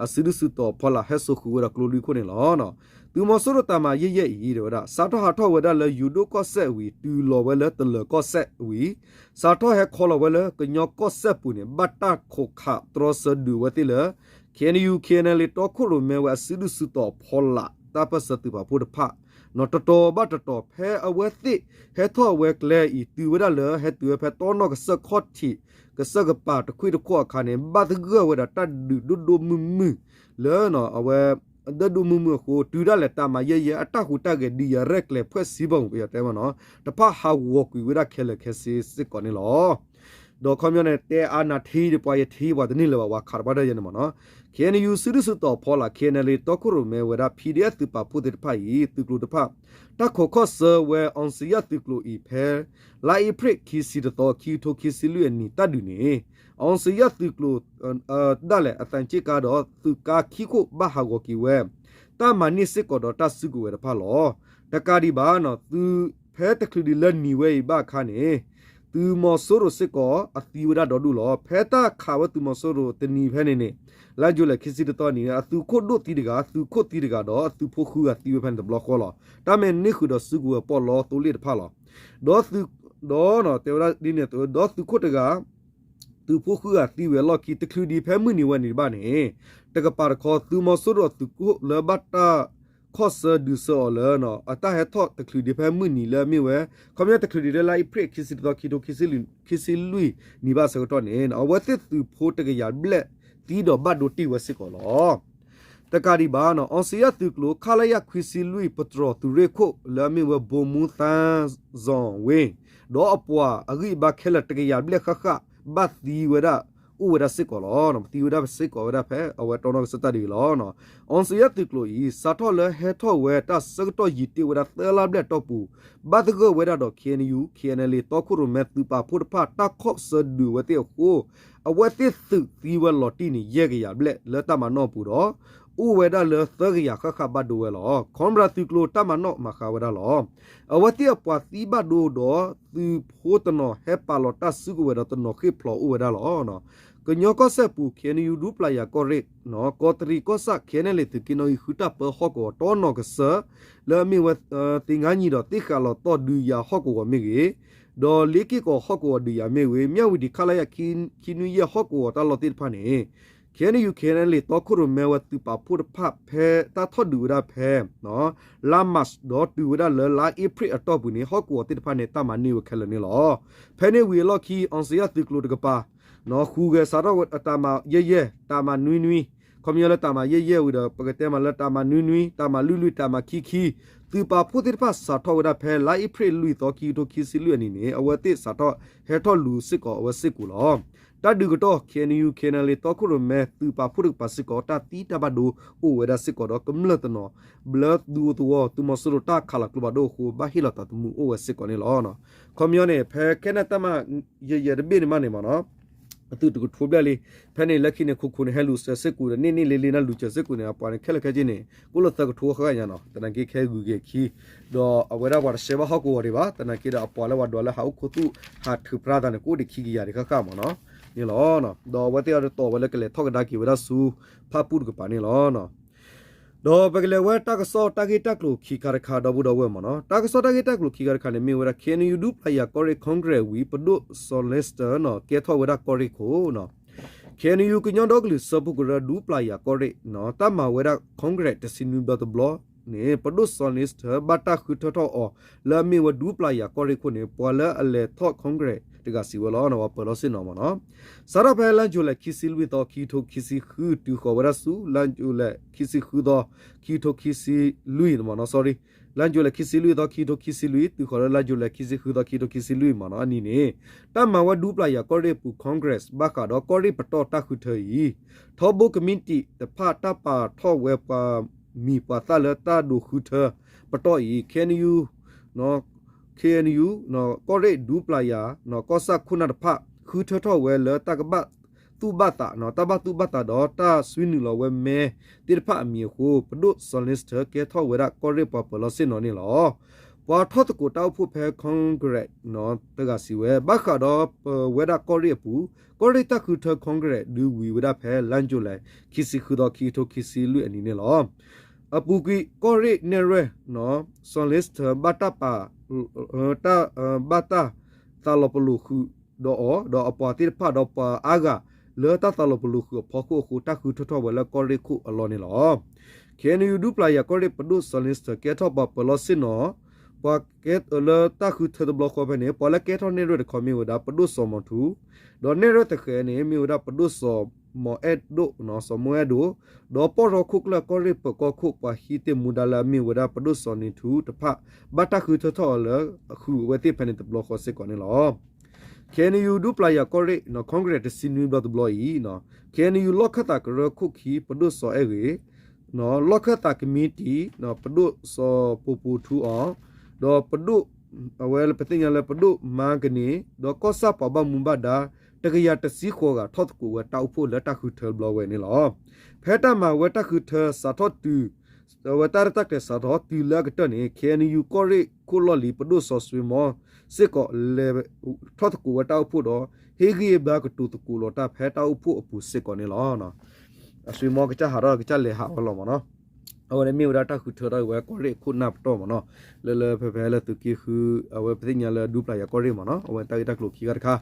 အစုဒုၣ်စုတီၤအဖီလာ် ဟဲစိာ်ဃုာ်ဝဲဒီးကျိလွံၢ်ခိၣ်န့ၣ်လီၤ. သုးမီၤစိရိၤတၢ်မၤယဲၢ်ယဲၢ်အံၤ တဲဝဲဒၣ် စးထီၣ်ဟးထီၣ်ဝဲဒၣ်လၢယိၤဒိၣ်ကီၢ်စဲၣ်ဝံၤ တုၤလီၤဝဲလၢတလၢၤကီၢ်စဲၣ်ဝံၤ စးထီၣ်ဟဲခီလီၤဝဲလၢကညီကီၢ်စဲၣ်ပူၤန့ၣ် ဘၣ်တၢ်ခိးခးတြီဆၢဒုးအဝဲသ့ၣ်လၢ ခ့ၣ်အဲၣ်ယူၣ် ခ့ၣ်အဲၣ်လ့ တီခိၣ်ရိၣ်မဲဝဲအစုဒုၣ်စုတီၤအဖီလာ် တၢ်ပၢၢ်ဆၢသုးပာ်ဖှိၣ်တဖၣ် နီၤ တတီၤဘၣ်တတီၤ ဖဲအဝဲသ့ၣ်ဟဲထီၣ်ဝဲကျဲအံၤ တုၤဝဲဒၣ်လၢဟဲတုၤဝဲဖဲတီနီၣ်ကစၢၢ်ခီၣ်ထံး ကစၢၢ်ကပၤတခွံၣ်တခိၣ်အခါန့ၣ် ဘၣ်သဂၢၢ်ဝဲဒၣ်တၢ်ဒုးဒိၣ်ဒိၣ်မုၢ်မုၢ်လၢ အဝဲ ဒိၣ်ဒိၣ်မုၢ်မုၢ်အဃိ တုၤဒၣ်လဲာ်တၢ်မၤယဲၢ်ယဲၢ်အတၢ်ဟူးတၢ်ဂဲၤဒုးယၤရဲၣ်ကျဲၤဖှဲၣ်စံဘၣ်မူ ပယီၤတဲမ့ၢ်နီၤ တဖၣ်ဟးဂီၤကွံာ်ဝဲဒၣ်ခဲလၢာ်ခဲဆ့စ့ၢ်ကီးန့ၣ်လီၤ. ဒီးခီပညီန့ၣ် တဲအါနၤထံဒီးပှၤယထံပှၤတန့ၢ်လၢၤဘၣ် ဝၤခးတဘၣ်ဒၣ်ယဲန့ၣ်မ့ၢ်နီၤ ခ့ၣ်အဲၣ်ယူၣ် စုဒုၣ်စုတီၤအဖီလာ် ခ့ၣ်အဲၣ်လ့ တီခိၣ်ရိၣ်မဲဝဲဒၣ် PDF သုးပာ်ဖှိၣ်သ့ၣ်တဖၣ်အံၤ သုးကျိၤတဖၣ် တၢ်ခိးခီၣ်ဆၢဝဲ အောင်ဇေယျ သုးကျိၤအံၤ ဖဲ လါအ့ဖြ့ၣ်ခံဆံတသီ ခံကထိခံဆံလွံၢ်အနံၤတၢ်ဒုးန့ၣ် အောင်ဇေယျ သုးကျိၤ ဒၣ်လဲာ်အသံးက့ၣ်ကါဒီးသုးကါခံခိၣ်ဘၣ်ဟးဂီၤက့ၤဝဲ တၢ်မၤန့ၢ်စ့ၢ်ကီးဒီးတၢ်စုကဝဲၤတဖၣ်လီၤ. တကးဒံးဘၣ် ဖဲတချုးဒံးလၢနံၤဝဲအံၤဘၣ်အခါန့ၣ် သုးမီၤစိရိၤစ့ၢ်ကီးအသံဝဲဒၣ်ဒီဒူၣ်လီၤ. ဖဲတၢ်ခးဝဲသုးမီၤစိရိၤတနံၤဖဲန့ၣ်န့ၣ် လါယူၤလံခံဆံတသီနံၤန့ၣ် အသုးခိၣ်ဒိၣ်သံတဂၤ သုးခိၣ်သံတဂၤဒီးအသုးဖိဃုဂၤသံဝဲဖဲန့ၣ်တဘျီဃီလီၤ. တၢ်မ့ၢ်န့ၢ်ဃုာ်ဒီးစုကဝဲၤပီၣ်လီသီလ့ၣ်တဖၣ်လီၤ. ဒီး ဒီးတဲဝဲဒၣ်ဒ်န့ၣ်အသိး ဒီးသုးခိၣ်တဂၤ သုးဖိဃုဂၤသံဝဲအလီၢ်ခံ တချုးဒံးဖဲမုၢ်နံၤဝဲန့ၣ်တဘၣ်န့ၣ် တကပၤတခီ သုးမီၤစိရိၤသုးခိၣ်လၢဘၣ်တၢ်ခီၣ်ဆၢဒုးဆၢအီၤလၢ အတၢ်ဟဲထီၣ်တချုးဒံးဖဲမုၢ်နံၤလၢအမ့ၢ်ဝဲ ခီပညီတချုးဒံးလၢလါအ့ဖြ့ၣ်ခံဆံတသီ ခံကထိခံဆံလွံၢ်နံၤဘၣ်အဆၢကတီၢ်န့ၣ် အဝဲသ့ၣ်သုးဖိတကယၤဘျဲၣ်သံဒီးဘၣ်ဒိတ့ၢ်ဝဲစ့ၢ်ကီးလီၤ. တကးဒံးဘၣ် အောင်ဇေယျ သုးကျိၤ ခလရ ခွံဆံလွံၢ် ပတြီၤသုးရ့ၣ်ခိၣ်လၢအမ့ၢ်ဝဲ ဗိုလ်မှူး သန်းဇော်ဝင်း ဒီးအပှၤအဂံၢ်အဘါခဲလၢာ်တကယၤဘျဲၣ်ဃၣ်ဃၣ် ဘၣ်သံဝဲဒၣ် အိၣ်ဝဲဒၣ်စ့ၢ်ကီးလီၤ. ပသံဝဲဒၣ်စ့ၢ်ကီးဝဲဒၣ်ဖဲ အဝဲတီနီၢ်ကစၢ်တၢ်ဒုးအံၤလီၤ. အောင်ဇေယျသုးကျိၤအံၤ စးထီၣ်လၢဟဲထီၣ်ဝဲတၢ်ဆၢကတီၢ်ယံာ်တ့ၢ်ဝဲဒၣ်သၢလါဘျဲၣ်အတီၢ်ပူၤ ဘၣ်သဂၢၢ်ဝဲဒၣ်ဒီး KNU KNLA တီခိၣ်ရိၣ်မဲသုးပာ်ဖှိၣ်တဖၣ် တၢ်ခီၣ်ဆၢဒုးအဝဲသ့ၣ်အဃိ အဝဲသ့ၣ်သုးသံဝဲလီၤတံၢ်န့ၣ် ယဲၢ်ကယၤဘျဲၣ်လၢတၢ်မၤနီၣ်အပူၤဒီး အိၣ်ဝဲဒၣ်လၢသၢကယၤဃၣ်ဃၣ်ဘၣ်ဒိဝဲလီၤ. ခီဘြၣ်သုးကျိၤတၢ်မၤနီၣ်မၤဃါဝဲဒၣ်လီၤ. အဝဲသ့ၣ်အပှၤသံဘၣ်ဒိဒီး သုးဖိတနီၤဟဲပာ်လီၤတၢ်စုကဝဲၤဒီးတနီၤဃ့ၢ်ဖျိးအိၣ်ဝဲဒၣ်လီၤ. ကညီကီၢ်စဲၣ်ပူၤ KNU ဒူပျၢ်ယၤကီၢ်ရ့ၣ် ကီးတရံးကီၢ်ဆၣ် KNLA သုးက့နီၣ်ဂံၢ်ဃုတၢ်ပၢဟီၣ်ကဝီၤတီနီၢ်ကစၢၢ် လၢအမ့ၢ်ဝဲ သ့ၣ်ငါနံၣ်ဒီး သ့ၣ်ဃးလီၤသီၣ်ဒုးယၤဟီၣ်ကဝီၤမ့ၢ်ဂ့ၤ, ဒီးလ့က့ၢ်ကီးဟီၣ်ကဝီၤဒုးယၤမ့ၢ်ဂ့ၤ, မၠၣ်ဝံၤဒံး ခလရ ခံနွံယဲၢ်ဟီၣ်ကဝီၤတၢ်လီၢ်သ့ၣ်တဖၣ်န့ၣ် KNU KNLA တီခိၣ်ရိၣ်မဲဝဲသုးပာ်ဖှိၣ်တဖၣ် ဖဲတၢ်ထီၣ်ဒုးဝဲဒၣ်ဖဲ လါမး ဒီးတုၤဝဲဒၣ်လၢလါအ့ဖြ့ၣ်အတီၢ်ပူၤန့ၣ် ဟီၣ်ကဝီၤသ့ၣ်တဖၣ်န့ၣ် တၢ်မၤန့ၢ်ဝဲခဲလၢာ်န့ၣ်လီၤ. ဖဲန့ၣ်ဝံၤအလီၢ်ခံ အောင်ဇေယျသုးကျိၤတကပၤ ဃုဂဲၤစးထီၣ်ဝဲတၢ်မၤယဲၢ်ယဲၢ် တၢ်မၤနွံနွံ, ခီပညီလၢတၢ်မၤယဲၢ်ယဲၢ်ဝံၤဒီး ပကတဲမးလၢတၢ်မၤနွံနွံ, တၢ်မၤလွံၢ်လွံၢ်, တၢ်မၤခံခံ, သုးပာ်ဖှိၣ်သ့ၣ်တဖၣ်စးထီၣ်ဝဲဒၣ်ဖဲလါအ့ဖြ့ၣ်လွံၢ်သီ ခံကထိခံဆံလွံၢ်အနံၤန့ၣ် အဝဲသ့ၣ်စးထီၣ်ဟဲထီၣ်လူၤစ့ၢ်ကီးအဝဲစ့ၢ်ကီးလီၤ. တၢ်ဒုးကတီၢ် KNU KNLA တီခိၣ်ရိၣ်မဲသုးပာ်ဖှိၣ်တကပၤစ့ၢ်ကီး တၢ်သံတၢ်ဘၣ်ဒိအိၣ်ဝဲဒၣ်စ့ၢ်ကီးဒီး ကမျၢၢ်တနီၤ ဘျၢသုးအိၣ်သဝီ သုးမီၤစိရိၤတၢ်ခးလီၤကျိဖးဒိၣ်အဃိ ဘၣ်ဟ့ၣ်လီၤသးသမူအိၣ်ဝဲစ့ၢ်ကီးန့ၣ်လီၤ. ခီပညီန့ၣ် ဖဲခဲန့ၣ်တၢ်မၤယဲၢ်ယဲၢ်တဘ့ၣ်န့ၣ်မးန့ၣ်မးနီၤ အသုးတကထိဘျဲၣ်လံ. ဖဲန့ၣ်လၢခံန့ၣ် ခိၣ်ခိၣ်န့ၣ် ဟဲလူၤစဲးစ့ၢ်ကီးဒီး န့ၢ်န့ၢ်လ့လ့န့ၣ် လူၤစဲးစ့ၢ်ကီးန့ၣ် အပှၤန့ၣ်ခဲလၢာ်ခဲဆ့န့ၣ် ကအိၣ်လၢသၢကထိဃၣ်ဃၣ်ညါနီၤ သနာ်က့ခဲဂုၤက့ၤခံ ဒီးအဝဲဒၣ်ပှၤတဆှၢဘၣ်ဟီၣ်ကဝီၤဒံးဘၣ် သနာ်က့ဒီးအပှၤလၢပှၤဒွးလၢဟးအိၣ်ခိၣ်သူၣ်ဟးထုးဖျါသးန့ၣ် ကအိၣ်ဒံးခံကယၤဒံးဃၣ်ဃၣ်မးနီၤ န့ၣ်လီၤ. ဒီးအဝဲသ့ၣ်အတတီၤဝဲလၢကလဲၤထီၣ်ကဒါက့ၤဝဲဒၣ်ဆူ ဖၣ်ပူၣ်တကပၤန့ၣ်လီၤ. ဒီးပကလဲၤဝဲတၢ်ကစီၣ်တၢ်ဂ့ၢ်တၢ်ကျိၤခံခါတခါ ဒီပုၢ်ဒီဝဲၢ်မးနီၤ တၢ်ကစီၣ်တၢ်ဂ့ၢ်တၢ်ကျိၤခံခါတခါန့ၣ် မ့ၢ်ဝဲဒၣ် KNU ဒူပျၢ်ယၤကီၢ်ရ့ၣ် Congress ဝံၤ ပဒိၣ်စီၤလ့စတၢၢ်နီၤ ကဲထီၣ်ဝဲဒၣ်ကီၢ်ရ့ၣ်ခိၣ် KNU ကညီဒီကလုာ်စၢဖှိၣ်ကရၢ ဒူပျၢ်ယၤကီၢ်ရ့ၣ်နီၤ တၢ်မၤဝဲဒၣ် Congress တဆံနွံဘျီတဘျီန့ၣ် ပဒိၣ်စီၤလ့စတၢၢ် ဘၣ်တၢ်ဃုထၢထီၣ်အီၤ လၢအမ့ၢ်ဝဲဒူပျၢ်ယၤကီၢ်ရ့ၣ်ခိၣ်န့ၣ် ပှၤလၢအလဲၤထီၣ် Congress တဂၤစံးဝဲလီၤ ပှၤပၢၤလီၢ်ဆ့ၣ်နီၤမးနီၤ စးထီၣ်ဖဲလါယူၤလံ ခံဆံလွံၢ်သီ ခံကထိခံဆံဃု တုၤဃီၤဝဲဒၣ်ဆူ လါယူၤလံ ခံဆံဃုသီ ခံကထိခံဆံလွံၢ်မးနီၤ sorry လါယူၤလံ ခံဆံလွံၢ်သီ ခံကထိခံဆံလွံၢ် တုၤဃီၤလၢလါယူၤလံ ခံဆံဃုသီ ခံကထိခံဆံလွံၢ်မးနီၤ အနံၤန့ၣ် တၢ်မၤဝဲဒူပျၢ်ယၤကီၢ်ရ့ၣ်အပူၤ Congress ဘၣ်ဃးဒီးကီၢ်ရ့ၣ်ပတီၢ်တၢ်ဃုထၢအံၤ ထီဘိကမံးတံာ်တဖၣ်တၢ်ပာ်ထီၣ်ဝဲပှၤမံၤပှၤသၣ်လၢတၢ်ဒိးဃုထၢပတီၢ်အံၤ KNU KNU ကီၢ်ရ့ၣ်ဒူပျၢ်ယၤ ကီၢ်ဆၣ်ခိၣ်နၢ်တဖၣ် ဃုထၢထီၣ်ဝဲလၢတၢ်ကဘၣ်သူၣ်ဘၣ်သး တၢ်ဘၣ်သူၣ်ဘၣ်သးဒီးတၢ်ဆွံနုာ်လီၤဝဲမဲသ့ၣ်တဖၣ်အမံၤအဃိ ပဒိၣ်စီၤလ့စတၢၢ် ကဲထီၣ်ဝဲဒၣ်ကီၢ်ရ့ၣ်ပှၤပၢၤလီၢ်ဆ့ၣ်နီၤန့ၣ်လီၤ. ပှၤထီၣ်သကိးတၢ်အိၣ်ဖှိၣ်ဖဲ Congress တဂၤစံးဝဲ ဘၣ်ဃးဒီးပဝဲဒၣ်ကီၢ်ရ့ၣ်အပူၤ ကီၢ်ရ့ၣ်တၢ်ဃုထၢ Congress ဒုးဝံၤဝဲဒၣ်ဖဲလါယူၤလံ ခံဆံဃုသီ ခံကထိခံဆံလွံၢ်အနံၤန့ၣ်လီၤ. အပူၤကွံာ်ကီၢ်ရ့ၣ်နဲၣ်ရွဲၣ် စီၤလ့စတၢၢ် ဘၣ်တၢ်ပာ် တၢ် ဘၣ်တၢ်သးလီၤပလိာ်ဃုာ်ဒီးအီၤ ဒီးအပှၤသ့ၣ်တဖၣ်ဒီးပှၤအါဂၤ လၢတၢ်သးလီၤပလိာ်ဃုာ်အဖီခိၣ်အဃိ တၢ်ဃုထၢထီၣ်ဝဲလၢကီၢ်ရ့ၣ်ခိၣ်အလီၢ်န့ၣ်လီၤ. KNU ဒူပျၢ်ယၤကီၢ်ရ့ၣ်ပဒိၣ်စီၤလ့စတၢၢ် ကဲထီၣ်ပှၤပၢၤလီၢ်ဆ့ၣ်နီၤ ပှၤကဲလၢတၢ်ဃုထၢတဘျီဃီဖဲန့ၣ် ပှၤလၢကဲထီၣ်နဲၣ်ရွဲၣ်တခီမ့ၢ်ဝဲဒၣ် ပဒိၣ်စီၤမီၤထူ ဒီးနဲၣ်ရွဲၣ်သဃဲးန့ၣ် မ့ၢ်ဝဲဒၣ်ပဒိၣ်စီၤမီၤအဲၣ်ဒိၣ် စီၤမီၤအဲၣ်ဒိၣ် ဒီးပီၢ်ရီခိၣ်ကျၢၢ်ကီၢ်ရ့ၣ်ပၢၤကီၢ်ခိၣ် ပှၤဟံးသ့ၣ်မူဒါလၢအမ့ၢ်ဝဲဒၣ်ပဒိၣ်စီၤနံၤထူတဖၣ် ဘၣ်တၢ်ဃုထၢထီၣ်အီၤလၢ ဃုာ်အဝဲသ့ၣ်ဖဲန့ၣ်တဘျီဃီစ့ၢ်ကီးန့ၣ်လီၤ. KNU ဒူပျၢ်ယၤကီၢ်ရ့ၣ် Congress တဆံနွံဘျီတဘျီအံၤ KNU လီၢ်ခၢၣ်သးကရၢခိၣ်ခံ ပဒိၣ်စီၤအဲၣ်ဂ့ၤ လီၢ်ခၢၣ်သးကမံးတံာ် ပဒိၣ်စီၤပိပိထူအီၤ ဒီးပဒိၣ် အဝဲပသ့ၣ်ညါလၢပဒိၣ်မါကန့ၣ် ဒီးကီၢ်ဆၣ်ပှၤဘၣ်မူဘၣ်ဒါ တကယၤတဆံဃိးဂၤ ထီၣ်သကိးဝဲတၢ်အိၣ်ဖှိၣ်လၢတၢ်ဃုထၢဘျီဝဲန့ၣ်လီၤ. ဖဲတၢ်မၤဝဲတၢ်ဃုထၢစးထီၣ်တုၤ အဝဲတၢ်ရဲၣ်တၢ်ကျဲၤစးထီၣ်တုၤလၢအကတၢၢ်န့ၣ် KNU ကီၢ်ရ့ၣ်ခိၣ်လီၢ်လံၤ ပဒိၣ်စီၤစွ့မီၤစ့ၢ်ကီး လဲၤထီၣ်သကိးဝဲတၢ်အိၣ်ဖှိၣ်ဒီး ဟ့ၣ်ဂံၢ်ဘါကတိၤသကိးလီၤတၢ်ဖဲတၢ်အိၣ်ဖှိၣ်အပူၤစ့ၢ်ကီးန့ၣ်လီၤ. အစွ့မီၤကစၢ်ဟးထီၣ်ကစၢ်လဲၤဟးဝဲလီၤမးနီၤ အဝဲန့ၣ်မ့ၢ်ဝဲဒၣ်တၢ်ဃုထၢထီၣ်ဝဲကီၢ်ရ့ၣ်အခိၣ်နၢ်ပတီၢ်မးနီၤ လၢလၢဖဲဖဲလၢသုးက့ဃု အဝဲပသ့ၣ်ညါလၢဒူပျၢ်ယၤကီၢ်ရ့ၣ်မးနီၤ အဝဲတၢ်ဂ့ၢ်တၢ်ကျိၤခံခါတခါ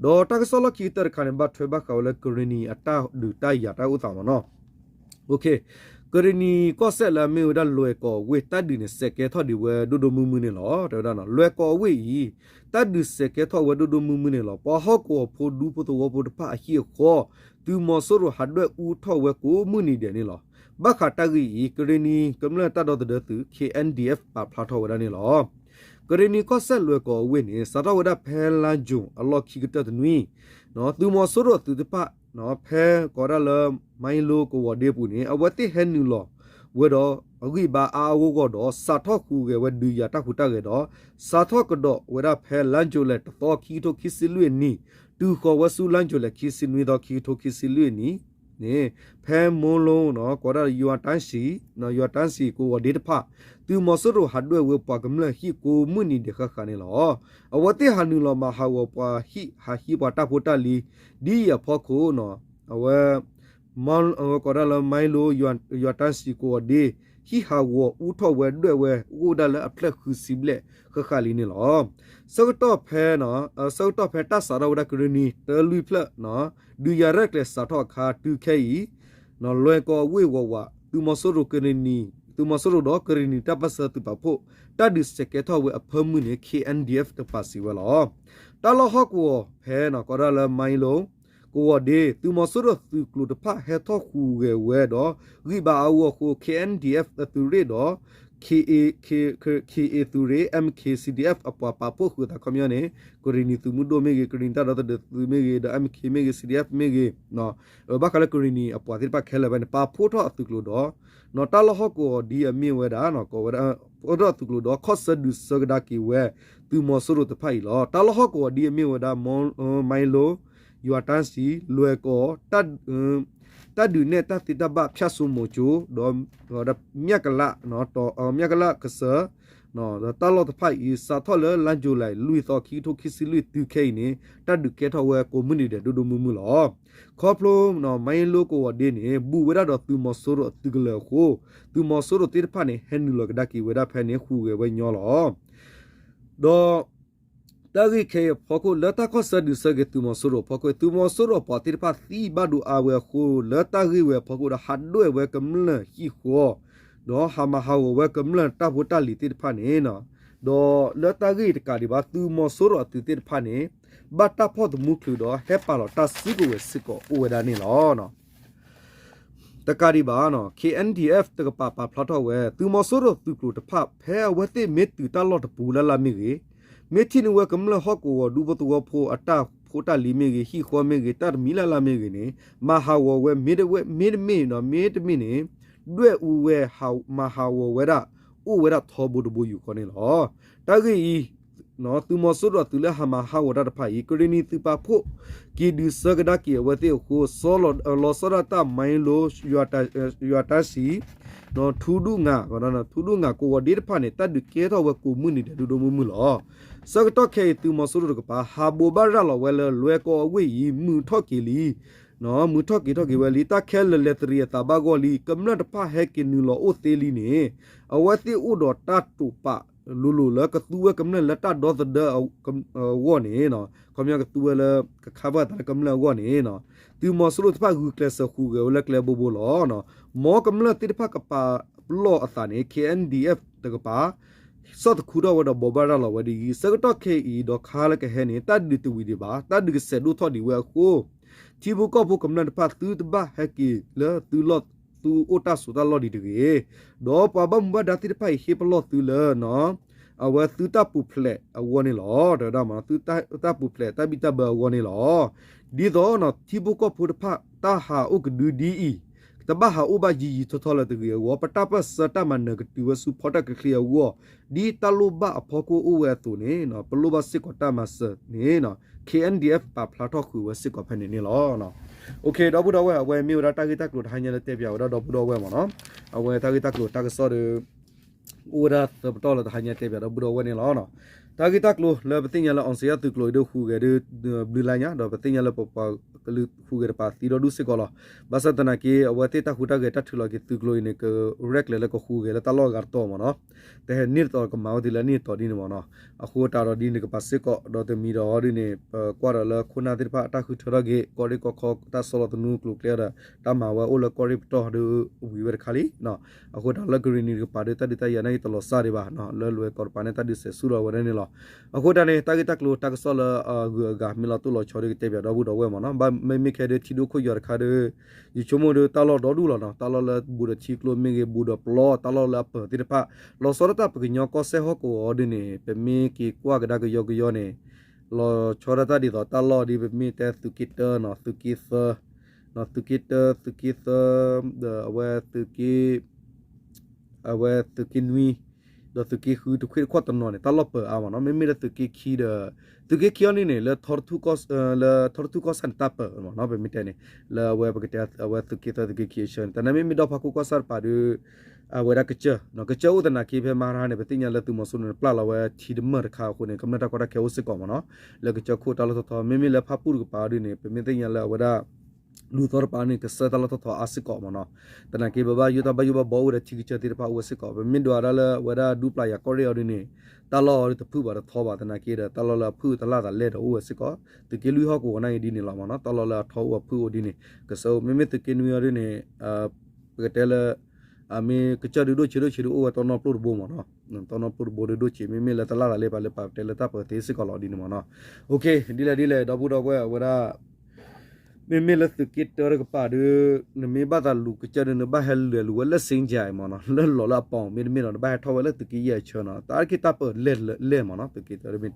ဒီးတၢ်ကစီၣ်လီၢ်ခံကတၢၢ်တခါန့ၣ် ဘၣ်ထွဲဘၣ်ဃးဝဲလၢကရ့ၣ်နံၤအတၢ်ဒုးတၢ်ယၤတၢ်အိၣ်သးမးနီၤ ကရ့ၣ်နံၤကီၢ်စဲၣ်လၢအမ့ၢ်ဝဲဒၣ်လွဲၢ်ကီၢ်အဝ့ၢ် တၢ်ဒုးန့ၣ် စဲးကဲထီၣ်ဒံးဝဲဒိၣ်ဒိၣ်မုၢ်မုၢ်န့ၣ်လီၤ. တဲဝဲဒၣ် လွဲၢ်ကီၢ်အဝ့ၢ်အံၤ တၢ်ဒုးစဲးကဲထီၣ်ဝဲဒိၣ်ဒိၣ်မုၢ်မုၢ်န့ၣ်လီၤ. ပှၤဟီၣ်ကဝီၤဖိဒူဖိသဝီဖိတဖၣ်အဟံၣ်အဃီ သုးမီၤစိရိၤဟးဒွဲၣ်အူထီၣ်ဝဲကိးမုၢ်နံၤဒဲးန့ၣ်လီၤ. ဘၣ်ဃးတၢ်ဂ့ၢ်အံၤ ကရ့ၣ်နံၤကမျၢၢ်တၢ်ဒီသဒၢသုး K N D F ပာ်ဖျါထီၣ်ဝဲဒၣ်န့ၣ်လီၤ. ကရ့ၣ်နံၤကီၢ်စဲၣ်လွဲၢ်ကီၢ်အဝ့ၢ်န့ၣ် စးထီၣ်ဝဲဒၣ်ဖဲလါယူၤအလီၢ်ခံကတၢၢ်တနွံ သုးမီၤစိရိၤအသုးတဖၣ် ဖဲကိးဒၣ်လၢ မၢ်လိကဝီၤဒ့ပူၤန့ၣ် အဝဲသ့ၣ်ဟဲနုာ်လီၤဝဲဒီး အဂံၢ်ဘါအါအါဂီၢ်ဂီၢ်ဒီး စးထီၣ်ဟူးဂဲၤဝဲဒုးယၤတၢ်ဟူးတၢ်ဂဲၤဒီး စးထီၣ်ကဒီးဝဲဒၣ်ဖဲ လါယူၤလဲၣ် တသီ ခံကထိခံဆံလွံၢ်အနံၤ တုၤဃီၤဝဲဆူ လါယူၤလဲၣ် ခံဆံနွံသီ ခံကထိခံဆံလွံၢ်အနံၤန့ၣ် ဖဲမိၢ်လိ ကိးဒၣ်လၢ ယွၤတၢ်စံၣ် ယွၤတၢ်စံၣ်ကဝီၤဒ့တဖၣ် သုးမီၤစိရိၤဟးဒွဲၣ်ဝဲပှၤကမျၢၢ်ဟံၣ်ကိးမုၢ်နံၤဒဲးဃၣ်ဃၣ်န့ၣ်လီၤ. အဝဲသ့ၣ်ဟးနုာ်လီၤမၤဟးဂီၤပှၤဟံၣ် ဟးဟံးပှၤတၢ်ဖိတၢ်လံၤ ဒ်အံၤအဖီခိၣ် အဝဲ ကိးဒၣ်လၢ မၢ်လိ ယွၤတၢ်စံၣ်ကဝီၤဒ့ ဟံၣ်ဟးဂီၤအူထီၣ်ဝဲဒွဲၣ်ဝဲ အိၣ်ဒၣ်လၢအဖျၢၣ်ဃုဆံဘျဲၣ်ဃၣ်ဃၣ်လံန့ၣ်လီၤ. ဆၢကတီၢ်ဖဲ ဆၢကတီၢ်ဖဲတၢ်စးထီၣ်ဝဲဒၣ်ကရ့ၣ်နံၤ တၢလွံၢ်ဖျၢၣ် ဒုးယၤရဲၣ်ကျဲၤစးထီၣ်အခါ တုၤခဲအံၤ လွဲၢ်ကီၢ်ဝ့ၢ်ဝးဝး သုးမီၤစိရိၤကရ့ၣ်နံၤ သုးမီၤစိရိၤဒီးကရ့ၣ်နံၤတၢ်ပၢၢ်ဆၢသုးပာ်ဖှိၣ် တၢ်ဒုးစဲးကဲထီၣ်ဝဲအဖၢမုၢ်န့ၣ် ခ့ၣ်အဲၣ်ဒံၣ်အဲၣ် တကပၤစံးဝဲလီၤ. တၢ်လီၢ်ဟီၣ်ကဝီၤဖဲ ကိးဒၣ်လၢ မၢ်လိ ကဝီၤဒ့ သုးမီၤစိရိၤသုးကျိၤတဖၣ်ဟဲထီၣ်ဟူးဂဲၤဝဲဒီး ဂံၢ်ဘါအါဂီၢ်အဃိ ခ့ၣ်အဲၣ်ဒံၣ်အဲၣ် အသုးရ့ၣ်ဒီး ခ့ၣ်အ့ၣ် သုးရ့ၣ် အမ်ခ့ၣ် စံၣ်ဒံၣ်အဲၣ် အပှၤပာ်ဖှိၣ်ဃုာ်သးခီပညီန့ၣ် ကရ့ၣ်နံၤသုးမုၢ်ဒိၣ်မ့ၢ်ဂ့ၤ ကရ့ၣ်နံၤတၢ်ဒီသဒၢသုးမ့ၢ်ဂ့ၤ ဒီး မ်ခ့ၣ် မ့ၢ်ဂ့ၤ စံၣ်ဒံၣ်အဲၣ် မ့ၢ်ဂ့ၤ ဘၣ်ဃးလၢကရ့ၣ်နံၤအပှၤသ့ၣ်တဖၣ်ခဲလၢာ်ဝဲန့ၣ် ပာ်ဖှိၣ်ထီၣ်အသုးကျိၤဒီး တၢ်လီၢ်ဟီၣ်ကဝီၤဒ်အမ့ၢ်ဝဲဒၣ် ကိးဝဲဒၣ် အိၣ်ဒီးသုးကျိၤဒီး ခီၣ်ဆၢဒုးဆၢကဒါက့ၤဝဲ သုးမီၤစိရိၤတဖၣ်အံၤလီၤ. တၢ်လီၢ်ဟီၣ်ကဝီၤဒ်အမ့ၢ်ဝဲဒၣ် မၢ်လိ ယွၤတၢ်စံၣ် လွဲၢ်ကီၢ် တၢ်ဒုးနဲၣ်တၢ်သ့တၢ်ဘၣ်ဖၠၣ်စိမိၤကၠိ ဒီး မၠၣ်ကလး မၠၣ်ကလးကစၢၢ် ဒီးတၢ်လီၢ်တဖၣ်အံၤ စးထီၣ်လၢလါယူၤလံ လွံၢ်သီ ခံကထိခံဆံလွံၢ်တုၤခဲအံၤန့ၣ် တၢ်ဒုးကဲထီၣ်ဝဲကိးမုၢ်နံၤဒဲးဒိၣ်ဒိၣ်မုၢ်မုၢ်လီၤ. ခီဖျိ မၢ်လိကဝီၤဒ့န့ၣ် ဘူးဝဲဒၣ်ဒီးသုးမီၤစိရိၤအသုးကလၢၤအဃိ သုးမီၤစိရိၤသ့ၣ်တဖၣ်န့ၣ် ဟဲနုာ်လီၤကဒါက့ၤဝဲဒၣ်ဖဲန့ၣ် ဟူးဂဲၤဝဲညီလီၤ. ဒီး တၢ်ဂ့ၢ်ခဲအံၤအဖီခိၣ် လၢတၢ်ခီၣ်ဆၢဒုးဆၢက့ၤသုးမီၤစိရိၤအဖီခိၣ် သုးမီၤစိရိၤအပှၤသ့ၣ်တဖၣ်သံဘၣ်ဒိအါဝဲအဃိ လၢတၢ်ဂ့ၢ်ဝဲအဖီခိၣ်ဒီး ဟးဒွဲၣ်ဝဲကမျၢၢ်ဟံၣ်ဃီ ဒီးဟးမၤဟးဂီၤဝဲကမျၢၢ်တၢ်ဖိတၢ်လံၤသ့ၣ်တဖၣ်န့ၣ် ဒီးလၢတၢ်ဂ့ၢ်တကးဒံးဘၣ် သုးမီၤစိရိၤအသုးသ့ၣ်တဖၣ်န့ၣ် ဘၣ်တၢ်ဖီၣ်သမူချုးဒီး ဟဲပာ်လီၤတၢ်စုကဝဲၤစ့ၢ်ကီးအိၣ်ဝဲဒၣ်န့ၣ်လီၤ. တကးဒံးဘၣ် ခ့ၣ်အဲၣ်ဒံၣ်အဲၣ် တကပၤပာ်ဖျါထီၣ်ဝဲ သုးမီၤစိရိၤသုးကျိၤတဖၣ် ဖဲအဝဲသ့ၣ်မ့ၢ်တုၤတၢ်လီၢ်တပူၤလၢ်လၢ်မ့ၢ်ဂ့ၤ, မ့ၢ်ထံၣ်န့ၢ်ဝဲကမျၢၢ်ဟီၣ်ကဝီၤဒူဖိသဝီဖိအတၢ်ဖိတၢ်လံၤမ့ၢ်ဂ့ၤ, ဟံၣ်ဃီမ့ၢ်ဂ့ၤ, တၢ်တမံၤလၢ်လၢ်မ့ၢ်ဂ့ၤန့ၣ် မၤဟးဂီၤဝဲ မ့တမ့ၢ် မ့တမ့ၢ် မ့တမ့ၢ်န့ၣ် ဒွဲၣ်အူဝဲ မၤဟးဂီၤဝဲဒၣ် အိၣ်ဝဲဒၣ်ထီဘိတဘိယူၢ်ဃီန့ၣ်လီၤ. တၢ်ဂ့ၢ်အံၤ သုးမီၤစိရိၤအသုးလၢဟးမၤဟးဂီၤတၢ်တဖၣ်အံၤ ကရ့ၣ်နံၤသုးပာ်ဖှိၣ် က့ၤဒုးဆၢကဒါက့ၤအဝဲသ့ၣ်အဃိ လီၤဆီဒၣ်တၢ် မၢ်လိ ယွၤတၢ်စံၣ် ထူဒူၣ်ငၤ ထူဒူၣ်ငၤကဝီၤဒ့တဖၣ်န့ၣ် တၢ်ဒုးကဲထီၣ်ဝဲကိးမုၢ်နံၤဒဲးဒိၣ်ဒိၣ်မုၢ်မုၢ်လီၤ. ဆၢကတီၢ်ခဲအံၤ သုးမီၤစိရိၤတကပၤ ဟးဘိးဘၣ်ရၤလီၤဝဲလၢလွဲၢ်ကီၢ်အဝ့ၢ်အံၤ မုာ်ထီၣ်က့ၤလံ မုာ်ထီၣ်က့ၤထီၣ်က့ၤဝဲလံ တၢ်ခဲလၢာ်လဲၤတရံးအသးဘၣ်ဂီၢ်လံ ကမျၢၢ်တဖၣ်ဟဲက့ၤနုာ်လီၤအိၣ်သ့လံန့ၣ် အဝဲသ့ၣ်အိၣ်ဒီးတၢ်တိာ်ပာ်လိၤလိၤလၢကသူဝဲကမျၢၢ်လၢတၢ်ဒီသဒၢအဂီၢ်န့ၣ် ခီပညီကသူဝဲလၢ ကခါဘၣ်သးလၢကမျၢၢ်အဂီၢ်န့ၣ် သုးမီၤစိရိၤတဖၣ်ဂုာ်ကျဲးစၢးဟူးဂဲၤဝဲလၢကျဲဘိဘိလီၤ. မ်ကမျၢၢ်သ့ၣ်တဖၣ်ကပာ်ပလီၢ်အသးန့ၣ် ခ့ၣ်အဲၣ်ဒံၣ်အဲၣ် တကပၤ ဆီၣ်သခူထီၣ်ဝဲဒီးဘိးဘၣ်ရၤလီၤဝဲဒ်အံၤ ဆၢကတီၢ်ခဲအံၤဒီးခါလၢကဟဲန့ၣ် တၢ်ဒုးတဝံၤဒံးဘၣ် တၢ်ဒုးကဆဲးဒိၣ်ထီၣ်ဒံးဝဲအဃိ ထံဖိကီၢ်ဖိကမျၢၢ်တဖၣ်သုတဘၣ်ဟဲက့ၤလၢသုလီၢ်သုအိၣ်တၢ်ဆိးတၢ်လီၢ်ဒံးတဂ့ၤ. ဒီးပှၤဘၣ်မူဘၣ်ဒါသ့ၣ်တဖၣ်အံၤဟ့ၣ်ပလီၢ်သုလၢ အဝဲသုတၢ်ပူၤဖျဲးအဂီၢ်န့ၣ်လီၤ. တဝဲဒၣ်မး သုတၢ်ပူၤဖျဲးတၢ်ဘံၣ်တၢ်ဘၢအဂီၢ်န့ၣ်လီၤ. ဒ်သိးထံဖိကီၢ်ဖိတဖၣ်တၢ်ဟးအိၣ်ကဒုဒ်အံၤ တဘၣ်ဟးအိၣ်ဘၣ်ယံာ်ယံာ်ထီထီလၢၤတဂ့ၤအဂီၢ် ပတၢ်ပၢၢ်ဆၢတၢ်မၤနၢၤကတုၤဝဲဆူဖီတၢ်ချ့ချ့အဂီၢ် ဒ်တၢ်လိၣ်ဘၣ်အဖီခိၣ်အိၣ်ဝဲအသိးန့ၣ် ပလိၣ်ဘၣ်စ့ၢ်ကီးတၢ်မၤစၢၤန့ၣ် ခ့ၣ်အဲၣ်ဒံၣ်အဲၣ် ပာ်ဖျါထီၣ်ဃုာ်ဝဲစ့ၢ်ကီးဖဲန့ၣ်န့ၣ်လီၤ. ဒီပုၢ်ဒီဝဲၢ် အဝဲမ့ၢ်ဝဲဒၣ်တၢ်ဂ့ၢ်တၢ်ကျိၤတဟါညါလၢတဲပၠးဝဲဒၣ်ဒီပုၢ်ဒီဝဲၢ်မ့ၢ်နီၤ အဝဲတၢ်ဂ့ၢ်တၢ်ကျိၤတၢ်ကစီၣ်ဒီး အိၣ်ဝဲဒၣ်သၢပတီၢ်လၢတဟါညါတဲပၠးဒီပုၢ်ဒီဝဲၢ်န့ၣ်လီၤ. တၢ်ဂ့ၢ်တၢ်ကျိၤလၢပသ့ၣ်ညါလၢ အောင်ဇေယျ သုးကျိၤအံၤဒီးဟူးဂဲၤဒီး ဘျုးလါညါ ဒီးပသ့ၣ်ညါလၢပပှၤကလုာ်ဟူးဂဲၤတပၤသံဒီဒူၣ်စ့ၢ်ကီးလီၤ. ဘၣ်ဆၣ်သနာ်က့ အဝဲသ့ၣ်တၢ်ဟူးတၢ်ဂဲၤတၢ်ထုးလီၤက့ၤသုးကျိၤအံၤန့ၣ် ကရဲၣ်ကျဲၤလၢကဟူးဂဲၤလၢတၢ်လီၢ်အဂၤတတီၤမ့ၢ်နီၤ တဟဲန့ၢ်တတီၤကမၤဝဲတုၤလၢန့ၢ်တတီၤဒ်န့ၣ်မ့ၢ်နီၤ အဃိသတးဒီးဒ်န့ၣ်ကပၤစ့ၢ်ကီး ဒီးတမံၤဒီးဒ်န့ၣ် ပကွၢ်ဒီးလၢခိၣ်နၢ်သ့ၣ်တဖၣ်တၢ်ဃုထၢထီၣ်က့ၤ ကီၢ်ရ့ၣ်ကီၢ်ခီတၢ်ဆီလီၤသနူကျိၤကျဲဒီး တၢ်မၤဝဲအိၣ်လၢကီၢ်ရ့ၣ်ပတီၢ်ဒီးဝံၤဝဲတခါလံ အဃိသတးလၢကရ့ၣ်နံၤတကပၤဒီးတၢ်ဒုးတၢ်ယၤနာ်က့တလီၤစၢ်ဒံးဘၣ် လၢလွဲၢ်ကီၢ်တပၤန့ၣ် တၢ်ဒုးစဲးဆူၣ်လီၤဝဲဒၣ်န့ၣ်လီၤ. အဃိသတးန့ၣ် တၢ်ဂ့ၢ်တၢ်ကျိၤတၢ်ကစီၣ်လၢအဂုၤအဂၤမ့ၢ်လီၤတိၢ်လီၤဆီဒီးကတဲပၠးဒီပုၢ်ဒီဝဲၢ်မ့ၢ်နီၤ ဘၣ်မ့မ့ၢ်ခဲဒုးထံဒိၣ်ခိၣ်ယွၤတခါဒီး ယဆိကမိၣ်ဒီးတၢ်လီၢ်ဒီဒူၣ်လီၤနီၤ တၢ်လီၢ်လၢဘူးဒီးထံကျိမ့ၢ်ဂ့ၤ ဘူးဒီးပျီ တၢ်လီၢ်လၢအပၢၤသ့ၣ်တဖၣ် လီၤဆီဒၣ်တၢ်ပကညီကီၢ်စဲၣ်ဟီၣ်ကဝီၤဒ်န့ၣ် ပမ့ၢ်က့ၤကွၢ်ကဒါကယီကယီန့ၣ် လီၤဆီဒၣ်တၢ်ဒ်သိးတၢ်လီၢ်ဒ်ပမ့ၢ်တဲသုးက့တၢနီၤ သုးက့သၢ သုးက့တၢ သုးက့သၢ ဒီးအဝဲသုးက့ အဝဲသုးက့နွံ ဒီးသုးက့ဃုတခွ့တခီၣ်တနီၤန့ၣ် တၢ်လီၢ်ပၢၤအါမ့ၢ်နီၤ. မ့မ့ၢ်လၢသုးက့ခံဒီး သုးက့ခံအီၤန့ၣ်န့ၣ် လၢထီတထူၣ်ကီၢ်ဆၣ်န့ၣ် တၢ်ပၢၤမ့ၢ်နီၤ. ပမ့ၢ်တဲန့ၣ် လၢအဝဲပကတဲအဝဲသုးက့သၢသုးက့ခံအဆၢန့ၣ် တၢ်န့ၣ်မ့မ့ၢ်ဒီဖးခိၣ်ကီၢ်ဆၣ်တပၤဒီး အဝဲဒၣ်ကစၢၢ် ကစၢၢ်အိၣ်သနာ်က့ဖဲမၤရါန့ၣ် ပသ့ၣ်ညါလၢသုးမီၤစိရိၤန့ၣ် ပျၢ်လီၤဝဲထံတမၢၢ်တခါအဃိန့ၣ် ကမျၢၢ်တၢ်ကီတၢ်ခဲအိၣ်စ့ၢ်ကီးမ့ၢ်နီၤ. လၢကစၢၢ်ခိၣ်တၢ်လီၢ်ထီၣ်ထီ မ့မ့ၢ်လၢဖၣ်ပူၣ်တကပၤအီၤဒ်န့ၣ် ပမ့ၢ်သ့ၣ်ညါလၢအဝဲဒၣ် လူၤသီတပၤန့ၣ် ကစၢၢ်တၢ်လီၢ်ထီၣ်ထီအါစ့ၢ်ကီးမ့ၢ်နီၤ. သနာ်က့ ပဘၣ်ယိၣ်တၢ်ဘၣ်ယိၣ်ဘၣ်ဘီအိၣ်ဒီးထံကစၢၢ်သ့ၣ်တဖၣ်အိၣ်ဝဲစ့ၢ်ကီး. ပမ့ၢ်ဒွးဒၣ်လၢအဝဲဒၣ်ဒူပျၤယၤကီၢ်ရ့ၣ်အီၤဒ်န့ၣ် တၢ်လီၢ်အီၤဒ်တဖုၣ်ဘၣ်တထီဘၣ်. သနာ်က့ဒီးတၢ်လီၢ်လၢအဖုၣ်တလၢ်သးလဲၢ်ဒီးအိၣ်ဝဲစ့ၢ်ကီး. သုးက့လွံၢ်ဟီၣ်ကဝီၤနာ်က့ဒ်န့ၣ်လီၤမ့ၢ်နီၤ. တၢ်လီၢ်လၢအထီအိၣ်အဖုၣ်အိၣ်ဒ်န့ၣ် ကစၢၢ်အိၣ်. မ့မ့ၢ်သုးက့နွံအီၤဒ်န့ၣ် ပကတဲလၢ အမ့ၢ်ကစၢၢ်ဒုးဒိၣ်ဆံးဒိၣ်ဆံးဒုးအိၣ်ဝဲတီနီၣ်ပျိၢ်တဘိမ့ၢ်နီၤ. တီနီၣ်ပျိၢ်တဘိဒုးဒိၣ်ဆံး မ့မ့ၢ်လၢတလၢ်သးလဲၢ်ဘၣ်လၢပာ်ပတဲလၢတၢ်ပၢၤသ့စ့ၢ်ကီးလီၤဒ်န့ၣ်မ့ၢ်နီၤ. ဒ်လဲၣ်ဒ်လဲၣ် ဒီပုၢ်ဒီဝဲၢ်အဝဲဒၣ် မ့မ့ၢ်လၢသုးက့တၢတကပၤဒီး နမ့ၢ်ဘၣ်သးလူၤကစၢၢ်ဒီး နဘၣ်ဟဲလဲၤလူၤဝဲလၢစ့ၣ်ကၠဲးမ့ၢ်နီၤ လၢလီၤလၢအပီၤမ့တမ့ၢ်ဒီး နဘၣ်ဟဲထီၣ်ဝဲလၢသုးက့ယဲၢ်အဆၢနီၤ. တၢ်အါတက့ၢ်တၢ်ပၢၤလဲၢ်လဲၢ်မ့ၢ်နီၤ သုးက့တၢတမ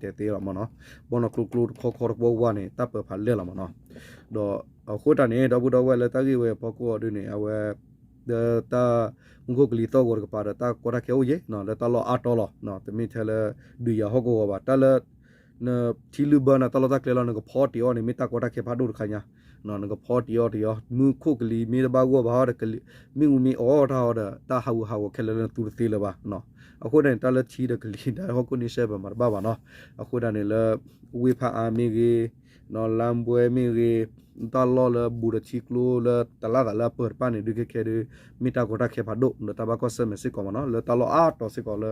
့ၢ်တဲသ့လီၤမ့ၢ်နီၤ. ဘီနီၢ်ကျိကျိတခီခီတကွီဝါန့ၣ် တၢ်ပၢၤဖးလဲၢ်လီၤမ့ၢ်နီၤ. ဒီးအဃိတၢ်န့ၣ် ဒီပုၢ်ဒီဝဲၢ်လၢတၢ်ဂ့ၢ်ဝဲအဖီခိၣ်အီၤဒ်န့ၣ် အဝဲ လၢတၢ်မူခိၣ်ကလံၤသီၣ်ဂီၤတကပၤဒီး တၢ်ကီတၢ်ခဲအိၣ်ယဲၢ် လၢတၢ်လီၢ်အါတီလီၤ. တမ့ၢ်ထဲလၢ ဒုးယၤဟီၣ်ကဝီၤဘၣ် တၢ်လၢ နထံလုၢ်ဘၢနၤတၢ်လီၢ်တၢ်ကျဲလီၤ နကဖီတံၢ်အီၤန့ၣ် မ့ၢ်တၢ်ကီတၢ်ခဲဖးဒိၣ်တခါညါ. နကဖီတံၢ်အီၤတံၢ်အီၤ မူခိၣ်ကလံၤမ့ၢ်တဘၣ်ဂီၢ်ဘၣ်ဟီဒီး မ့ၣ်အူမ့ၢ်အီၣ်တၢ်ဟီဒီး တၢ်ဟးဂူာ်ဟးဂီၤခဲလၢာ်လၢနသူတသ့လၢၤဘၣ်. အဃိန့ၣ် တၢ်လၢထံဒီးကလံၤဒီးဟီၣ်ခိၣ်န့ဆဲးပမၤတဘၣ်ဘၣ်နီၤ. အဃိဒၣ်န့ၣ်လၢ ဝ့ၢ်ဖးအါမ့ၢ်ဂ့ၤ လါဘွဲမ့ၢ်ဂ့ၤ တၢ်လီၢ်လၢဘူးဒီးထံကျိလၢတလၢ်သးလၢအပၢၤတဖၣ်န့ၣ် ဒုးခဲခဲဒုး မ့ၢ်တၢ်ကီတၢ်ခဲဖးဒိၣ် ဒီးတၢ်ဘၣ်ကွၢ်ဆၢၣ်မဲာ်စ့ၢ်ကီးမ့ၢ်နီၤ လၢတၢ်လီၢ်အါတီၤစ့ၢ်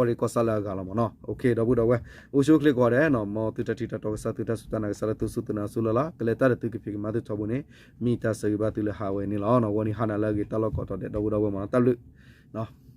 ကီးလၢ ကီၢ်ရ့ၣ်ကီၢ်ဆၣ်လၢအဂၤလီၤမ့ၢ်နီၤ. ဒီပုၢ်ဒီဝဲၢ် အိၣ်ဆူၣ်အိၣ်ချ့ကိးဂၤဒဲးနီၤ မ်သုတၢ်ထံၣ်တၢ်တီကစၢ် သုတၢ်စူၢ်တၢ်နာ်ကစၢ်လၢသုစူၢ်သုနာ်စူၢ်လၢ်လၢ် ကလဲၤတၢ်ဒီးသုကဖံးကမၤသုထီဘိန့ၣ် မ့ၢ်တၢ်ဆၢဂ့ၤဘၣ်သုလၢဟါဝဲန့ၣ်လီၤ. ဂီၤနံၤဟါနၤလၢအဂ့ၤ တၢ်လီၢ်ကိးတီၤဒဲး ဒီပုၢ်ဒီဝဲၢ်မ့ၢ်နီၤ တၢ်ဘျုးနီၤ.